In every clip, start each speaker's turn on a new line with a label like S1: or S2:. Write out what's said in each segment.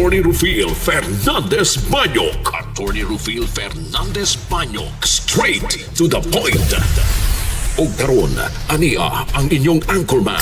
S1: Attorney Rufil Fernandez Banyok. Attorney Rufil Fernandez Banyok. Straight to the point. Og karon, ania ang inyong anchorman.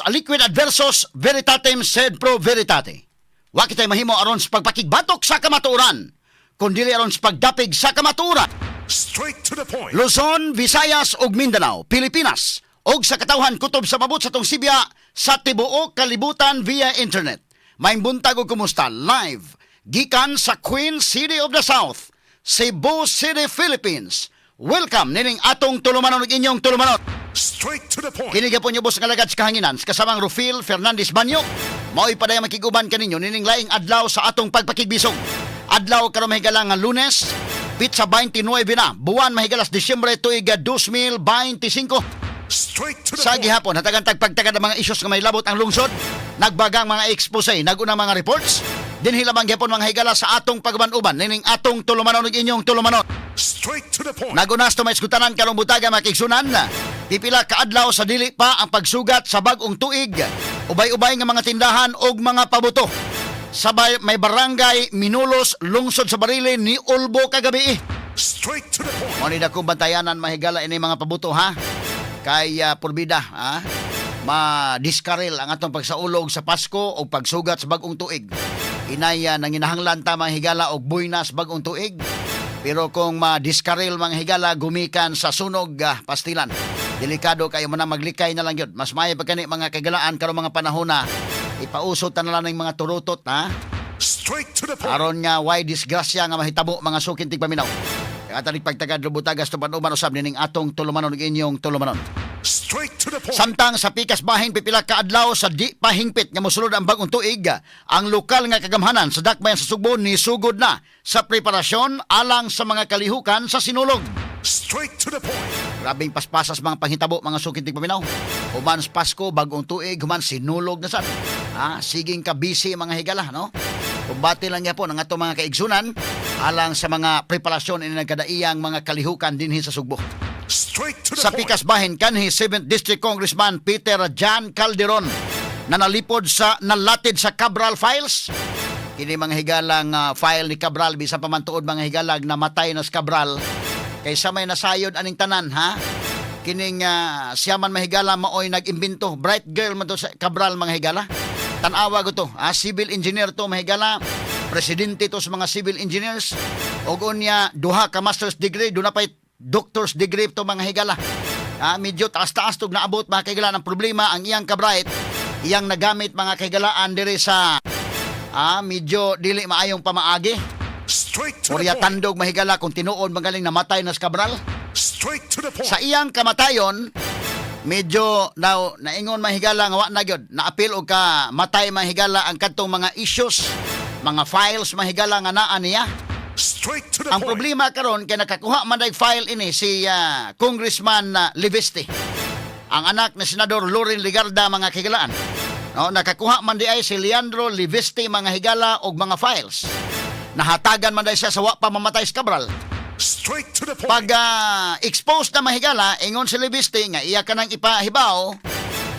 S2: Aliquid adversus veritatem sed pro veritate. Wa kitay mahimo aron sa pagpakigbatok sa kamatuoran, kundi aron sa pagdapig sa kamatuoran.
S1: Straight to the point.
S2: Luzon, Visayas ug Mindanao, Pilipinas, ug sa katawhan kutob sa mabot sa atong sibya sa tibuok kalibutan via internet. Maayong buntag ug kumusta live gikan sa Queen City of the South, Cebu City, Philippines. Welcome nining atong tulumanon ug inyong tulumanon.
S1: Straight to the point.
S2: Kini gyapon ubos nga alagad sa kahanginan sa kasamang Rufil Fernandez Banyo. Mao'y padayang makiguban kaninyo nining laing adlaw sa atong pagpakigbisog. Adlaw karon, mahigala, nga Lunes, petsa 29 na, buwan, mahigalas, Disyembre, tuig 2025.
S1: Straight to
S2: Sa gihapon, hatagan tagpagtagad ang mga isyus nga may labot ang lungsod, nagbagang mga expose, naguna mga reports, dinhi lamang gihapon, mga higala, sa atong pagban-uban nining atong tulumanon ug inyong tulumanon.
S1: Straight to the point.
S2: Nagunas to may iskutanan karong butaga, mga kaigsunan. Pipila ka adlaw sa dili pa ang pagsugat sa bag-ong tuig. Ubay-ubay nga mga tindahan og mga pabuto sa may barangay Minulos, lungsod sa Barili, ni Ulbo kagabi.
S1: Straight to the point.
S2: Mo ni dakong bantayanan, mahigala, ini mga pabuto, ha. Kay purbida ha, ma-diskaril ang atong pagsaulog sa Pasko o pagsugat sa bag-ong tuig. Inay nanginahanglan ta, mga higala, og buinas bag-ong tuig. Pero kung ma-diskaril, mga higala, gumikan sa sunog pastilan. Delikado kayo mo na, maglikay na lang yun. Mas maayo pa kani, mga kagalaan, karong mga panahon na ipauso ta na lang ng mga turutot, ha.
S1: Straight to the point.
S2: Aron nga way disgrasya nga mahitabo, mga suking tigpaminaw. Kaya tanig pagtagad lubutagas tuban-uban usab nining atong tulumanon ug inyong tulumanon.
S1: Straight to the point.
S2: Samtang sa pikas bahin, pipila ka adlaw sa di pahingpit nga mosulod ang bagong tuig, ang lokal nga kagamhanan sa dakbayan sa Sugbo nisugod na sa preparasyon alang sa mga kalihukan sa Sinulog.
S1: Straight to the point.
S2: Grabing paspasas mga panghitabo, mga suking tigpaminaw. Human sa Pasko, bagong tuig, human Sinulog na sad. Ah, siging ka busy, mga higala, no? Kumbate lang niya po ng atong mga kaigsunan alang sa mga preparasyon ini nagkadaiyang mga kalihukan dinhi sa Sugbo.
S1: Straight to the
S2: Sa
S1: point.
S2: pikas bahin, kanhi 7th District Congressman Peter John Calderon na nalipod sa nalatid sa Cabral Files. Kini, mga higalang, file ni Cabral, bisan pa man tuod, mga higalag, namatay na si Cabral, kaysa may nasayod aning tanan, ha. Kining siya man, mahigala, maoy nag-imbento. Bright girl man to sa Cabral, mga higala. Tan-awa ko to. Ah, civil engineer to, mahigala. Presidente to sa mga civil engineers. Og unya duha ka master's degree, duna pay doctor's degree to, mga higala. Ah, medyo taas-taas tog naabot, mga kahigala. Ang problema, ang iyang kabright, iyang nagamit, mga kahigalaan, diri sa medyo dili maayong pamaagi.
S1: Straight to the
S2: Orya
S1: point.
S2: tandog, mahigala, kung tinuod magaling namatay na si Cabral.
S1: Straight to the point.
S2: Sa iyang kamatayon, medyo now naingon, mahigala, nga wa na gyud naapil og ka matay, mahigala, ang kadtong mga issues, mga files, mahigala, nga naa niya.
S1: Straight to the
S2: Ang
S1: point.
S2: problema karon kay nakakuha man dag file ini si Congressman Leviste. Ang anak ni Senador Loren Legarda, mga kahigalaan. No, nakakuha man di ay si Leandro Leviste, mga higala, og mga files. Nahatagan man di siya sa wa pa mamatay si Cabral.
S1: Straight to the point.
S2: Pag expose na, mahigala, ingon si Leviste nga iya ka nang ipahibaw,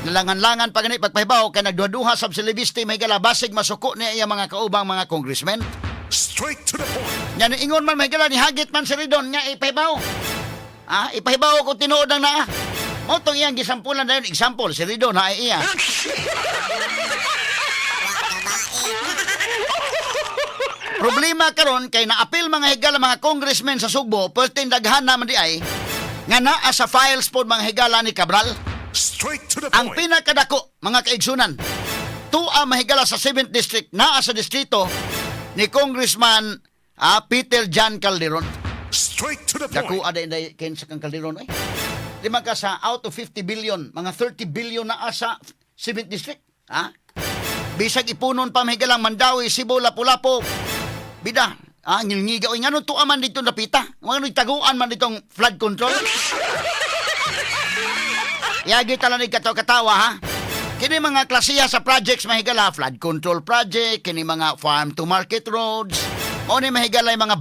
S2: nalangan-langan pa gani pagpahibaw kay nagduha-duha sab si Leviste, mahigala, basig masuko niya iya mga kaubang mga congressmen.
S1: Straight to the point.
S2: Nya ni ingon man, mahigala, ni hagit man si Ridon nga ipahibaw. Ah, ipahibaw kung tinuod ang naa. Mao tong iyang gisampulan dayon, example si Ridon ha iya. Problema karon kay naapil, mga higala, mga congressmen sa Sugbo, perting daghan naman di ay nga naa sa files pod, mga higala, ni Cabral.
S1: Straight to the
S2: Ang
S1: point.
S2: pinakadako, mga kaigsunan, tuwa, mahigala, sa 7th District, naa sa distrito ni Congressman Peter John Calderon.
S1: Straight to the point.
S2: Dako ada inday ken sa kang Calderon ay. Lima ka sa out of 50 billion, mga 30 billion na asa 7th District. Ha? Bisag ipunon pa, mahigalang, Mandaue, Cebu, Lapu-Lapu. Bida, ngilngiga oy, ngano tuwa man dito napita? Ngano taguan man ditong flood control? Yagi tala ni katawa-katawa, ha. Kini mga klasiya sa projects, mahigala, flood control project, kini mga farm to market roads. Mao ni, mahigala, yung mga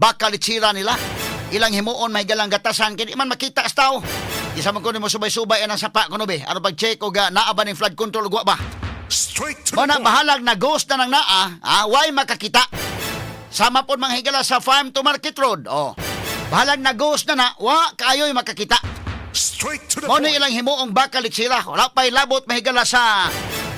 S2: bakalitsira nila. Ilang himuon, mahigalang gatasan kini man makita sa tao. Isa man ko nimo subay-subay anang sapa kuno be. Aron pag-check og naa ba ning flood control ug wa ba.
S3: Straight to the
S2: Mo na
S3: point.
S2: bahalag na ghost na nang naa, way makakita. Sama pod mga higala sa Farm to Market Road. Oh. Bahalag na ghost na na, wa kaayo'y makakita.
S3: Straight to the
S2: Mo na
S3: point.
S2: ilang himuong bakal sira. Wala pa'y labot mahigala sa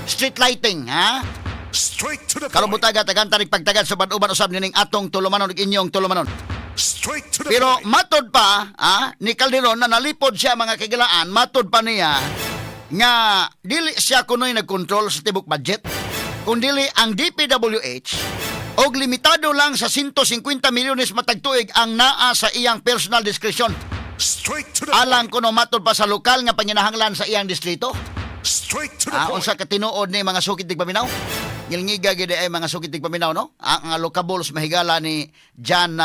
S2: street lighting, ha?
S3: Straight to the
S2: Karon
S3: point.
S2: butaga tagan tarik pagtagad sa uban usab nining atong tulumanon ug inyong tulumanon.
S3: Straight to the
S2: Pero
S3: point.
S2: matod pa, ni Calderon na nalipod siya, mga kagilaan, matod pa niya nga dili siya kunoy nagkontrol sa tibok budget. Kung dili ang DPWH og limitado lang sa 150 milyones matag tuig ang naa sa iyang personal discretion.
S3: Straight to the
S2: Alang
S3: point.
S2: kuno matod pa sa lokal nga panginahanglan sa iyang distrito.
S3: Straight to the point.
S2: Unsa katinuod ni mga sukit tigpaminaw? Ngilngiga gid ay mga sukit tigpaminaw, no? Ang allocables mahigala ni John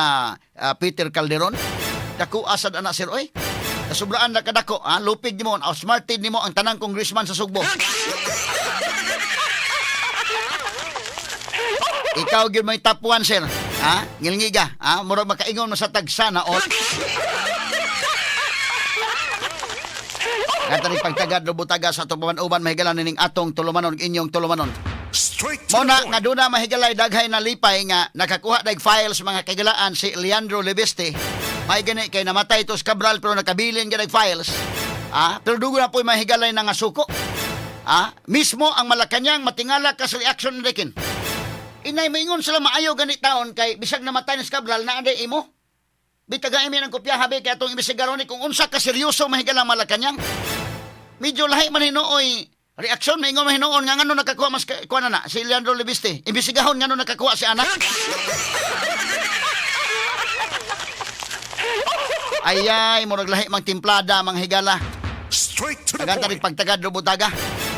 S2: Peter Calderon. Dako asad ana, sir, oy. Nasubraan na kadako, ha? Lupig nimo, outsmarted nimo ang tanang congressman sa Sugbo. Ikaw gyud may top 1, sir. Ha? Ngilngiga, ha? Murag makaingon mo sa tagsa na all. Katari pagtagad lubutaga sa atong uban mahigala nining atong tulumanon inyong tulumanon.
S3: Straight to
S2: Mao na
S3: the
S2: nga
S3: point.
S2: duna mahigalay daghay na lipay nga nakakuha dag files, mga kagilaan, si Leandro Leviste. May gani kay namatay to sa Cabral pero nakabilin gyud files. Pero dugo na po'y mahigalay na nga suko. Mismo ang Malacañang matingala ka sa reaction ni Dekin. Inay moingon sila maayo gani taon kay bisag namatay ni Cabral naa day imo. Bitaga imi ng kopya habi kay atong imbestigaron ni kung unsa ka seryoso mahigalang Malacañang. Medyo lahi man hinuoy reaksyon, maingon man hinuon nga ngano nakakuha mas kuha na na si Leandro Leviste. Imbestigahon ngano nakakuha si anak. Ayay, murag lahi mang timplada, mang higala.
S3: Straight to the
S2: Tagan tarik
S3: point.
S2: pagtagad rubutaga.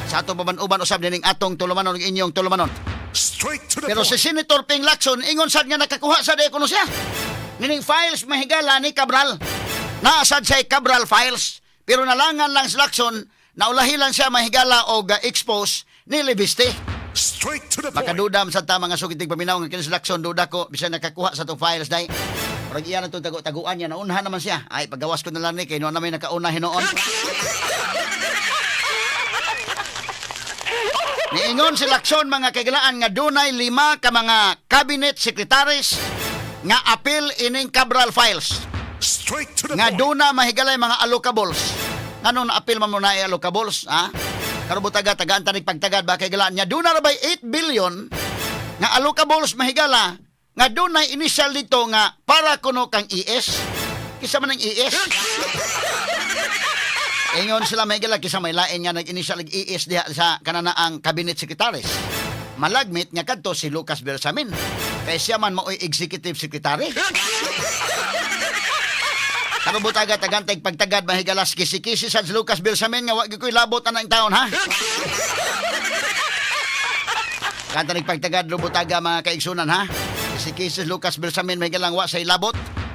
S2: Sa atong paban-uban usab nining atong tulumanon ug inyong tulumanon.
S3: Straight to the
S2: Pero
S3: point.
S2: si Senator Ping Lacson, ingon sad nga nakakuha sa day kuno siya. Nining files mahigala ni Cabral. Naasad siya Cabral files. Pero nalangan lang si Lacson, naulahi lang siya mahigala og expose ni Leviste.
S3: Straight to the point.
S2: Makadudam sa ta mga sukitig paminaw nga kini si Lacson, duda ko bisan nakakuha sa tong files dai. Murag iya na itong tagu-taguan niya, naunhan naman siya. Ay, pagawas ko na lang ni, kay noon namin nakauna hinuon. Niingon si Lacson, mga kaigalaan, nga dunay lima ka mga cabinet secretaries nga apil ining Cabral files.
S3: Straight to the
S2: Nga
S3: point.
S2: duna mahigalay mga allocables. Ngano na apil man mo na allocables, ha? Karubutaga tagaan tanig pagtagad ba kaigalaan nya duna ra bay 8 billion nga allocables mahigala nga dunay initial dito nga para kuno kang ES. Kisa man ang ES? Ingon sila mahigala kisa may lain nga nag-initial og ES diha sa kananaang cabinet secretaries. Malagmit nga kadto si Lucas Bersamin. Kay siya man maoy executive secretary. Karubutaga tagantay pagtagad mahigalas kisi-kisi sa Lucas Bersamin nga wa gyud ko'y labot anang taon, ha. Kanta pagtagad lubutaga, mga kaigsunan, ha. Kisi-kisi Lucas Bersamin mahigalang wa say labot.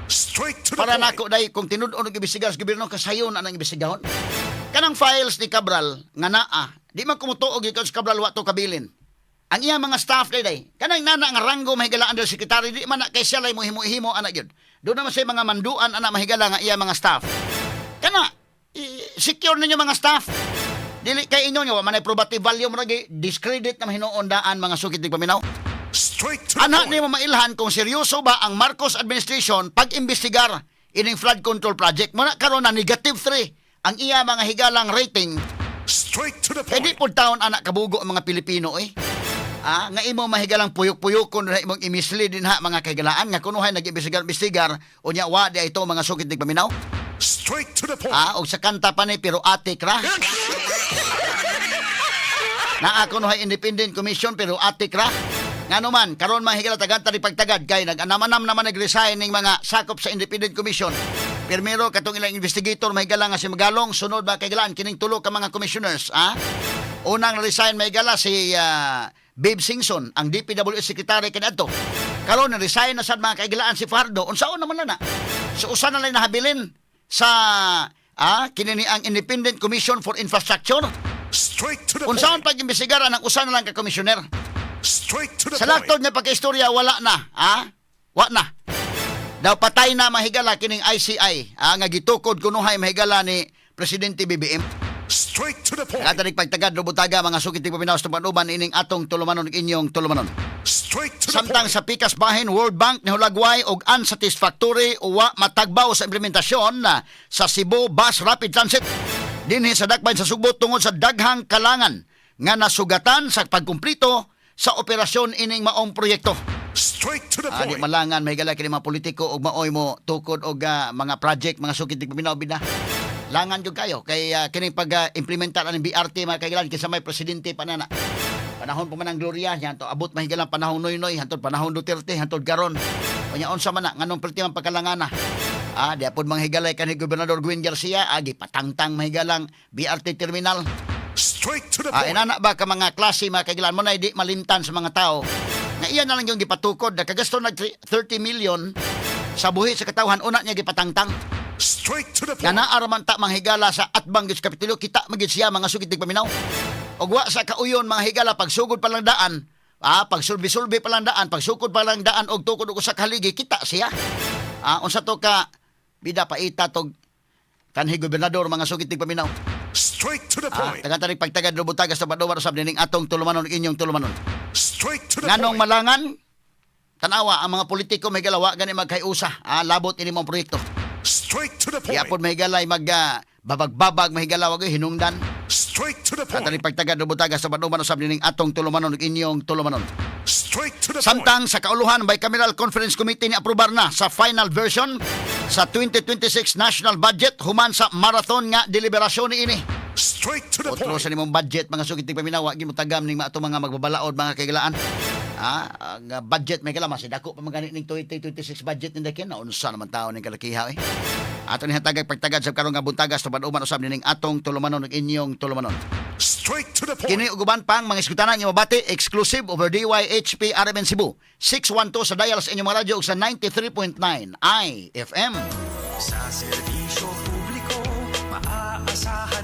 S3: Straight to the
S2: Para
S3: point.
S2: nako day kung tinud-on og imbestigar sa gobyerno kasayon anang imbestigahon. Kanang files ni Cabral nga naa, di man kumutuog ikaw sa Cabral wa to kabilin. Ang iya mga staff day day, kanang nana nga ranggo mahigala under secretary di man na kay siya lay mo himo-himo ana gyud. Doon naman sa mga manduan ana mahigala nga iya mga staff. Kana secure ninyo mga staff. Dili kay inyo nga wa man ay probative value mo lagi discredit na hinuon daan, mga sukit di paminaw.
S3: Straight to the
S2: Ana
S3: point.
S2: nimo mailhan kung seryoso ba ang Marcos administration pag-imbestigar ining flood control project. Muna karon na negative 3 ang iya mga higalang rating.
S3: Straight to the
S2: Kay di
S3: point.
S2: pud taon anak kabugo ang mga Pilipino eh. Nga imo mahigalang puyok-puyokon na imong imisli din ha mga kahigalaan nga kunuhay nag-imbestigar-imbestigar unya wa di ito, mga sukit ni paminaw.
S3: Straight to the point.
S2: Og sa kanta pa ni pero atik ra. Naa kunuhay independent commission pero atik ra. Ngano man karon mga higala tagantang ni pagtagad kay nag-anam-anam naman nag-resign ning mga sakop sa independent commission. Primero katong ilang investigator mahigala nga si Magalong, sunod ba kay kining tulo ka mga commissioners, ha? Unang resign mahigala si Babe Singson, ang DPWH secretary kaniadto. Karon resign na sad, mga kaigalaan, si Fardo. Unsaon naman na na? So usa na lang nahabilin sa kini ni ang Independent Commission for Infrastructure.
S3: Straight to the
S2: Unsaon
S3: point.
S2: pag-imbestigar ang usa na lang ka komisyoner?
S3: Straight to the
S2: Sa
S3: point.
S2: laktod nga pagkaistorya, wala na, ha? Wa na. Daw patay na mahigala kining ICI, nga gitukod kunuhay mahigala ni Presidente BBM.
S3: Straight to the point.
S2: Katarik pagtagad rubutaga, mga sukit paminaw sa panuban ining atong tulumanon, inyong tulumanon.
S3: Straight to the
S2: Samtang
S3: point.
S2: sa pikas bahin, World Bank nihulagway og unsatisfactory o wa matagbaw sa implementasyon na sa Cebu Bus Rapid Transit dinhi sa dakbayan sa Sugbo tungod sa daghang kalangan nga nasugatan sa pagkumplito sa operasyon ining maong proyekto.
S3: Straight to the
S2: Di
S3: point.
S2: malangan, mahigala kini mga politiko ug maoy mo tukod og mga project, mga sukit paminaw bida. Langan jud kayo kay kining pag-implementar aning BRT, mga kailan, kinsa may presidente pa nana. Panahon pa man ang Gloria, yan to abot mahigalang panahon Noynoy, hantod panahon Duterte, hantod karon. Unya unsa man na nganong perti man pagkalangana? Di apod mga higalay kanhi Gobernador Gwen Garcia, gipatangtang mahigalang BRT terminal.
S3: Straight to the point.
S2: Inana ba ka mga klase, mga kaigilan mo na di malimtan sa mga tao nga iya na lang yung gipatukod, nakagasto nag 30 million sa buhi sa katawhan, una niya gipatangtang.
S3: Straight to the
S2: Nga
S3: point.
S2: naa raman ta manghigala sa atbang gyud sa Kapitolyo, kita magyud siya, mga sugit paminaw. Ug wa sa kauyon, mga higala, pagsugod pa lang daan, pagsulbi-sulbi pa lang daan, pagsukod pa lang daan og tukod og usa ka haligi, kita siya. Unsa to ka bida paita tog kanhi gobernador, mga sugit paminaw.
S3: Straight to the point.
S2: Tagan tarik pagtagad rubutagas sa badowar usab nining atong tulumanon, inyong tulumanon.
S3: Straight to the
S2: Nganong
S3: point.
S2: malangan? Tanawa ang mga politiko may galawa gani magkayusa. Labot ini mong proyekto.
S3: Straight to the point.
S2: Yapon may galay mag babag-babag mahigala wag hinungdan.
S3: Straight to the point.
S2: Katali pagtagad rubutagas sa badowar usab nining atong tulumanon, inyong tulumanon.
S3: Straight to the point.
S2: Samtang sa kauluhan, Bicameral Conference Committee ni aprobar na sa final version sa 2026 national budget human sa marathon nga deliberasyon niini.
S3: Straight to the
S2: Otro
S3: point.
S2: sa nimong budget, mga sugit paminaw, wa gid mo tagam ning maato mga magbabalaod, mga kaigalaan. Ang budget may kailangan si dako pa man gani ning 2026 budget ni Dakin, unsa naman tao ning kalakiha eh. Ato ni hatagay pagtagad sa karong nga buntagas tubad uman usab nining atong tulumanon ug inyong tulumanon.
S3: Straight to the point.
S2: Kini ug uban pang mga iskutanan nga mabati exclusive over DYHP RMN Cebu 612 sa dial sa inyong mga radyo ug sa 93.9 IFM.
S4: Sa serbisyo publiko, maaasahan.